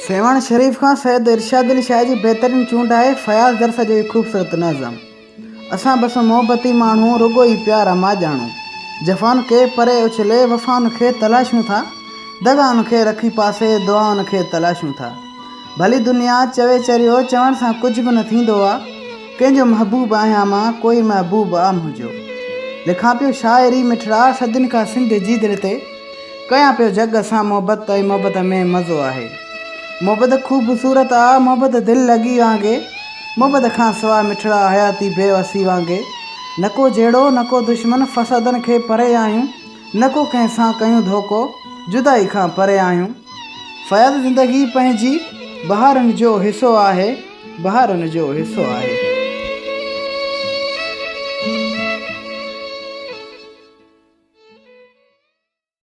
سيوهڻ شريف کان سيد ارشاد علي شاهه جي بهترين چونڊ آهي فياض درس جو هي خوبصورت نظم. اسان بس محبتي ماڻهو رڳو ئي پيار مان ڄاڻون. جفائن کي پري اڇلي وفائن کي تلاشيون ٿا. دغائن کي رکي پاسي دعائن کي تلاشيون ٿا. ڀلي دنيا چوي چريو چوڻ سان ڪجهه به نه ٿيندو آ. ڪنهن جو محبوب آهيان مان ڪوئي محبوب آ منهنجو. لکان پيو شاعري مٺڙا صدين کان سنڌ جي دل تي. ڪيان پيو جڳ سان محبت ۽ محبت ۾ مزو آهي. محبت خوبصورت آ محبت دل لڳي وانگي محبت کان سواء مٺڙا حياتي بي وسي وانگي نه ڪو جهيڙو نه ڪو دشمن فسادن کي پري آهيون نه ڪو ڪنهن سان ڪيون ڌوڪو جدائي کان پري آهيون فياض زندگي پنهنجي بهارن جو حصو آهي بهارن جو حصو آهي.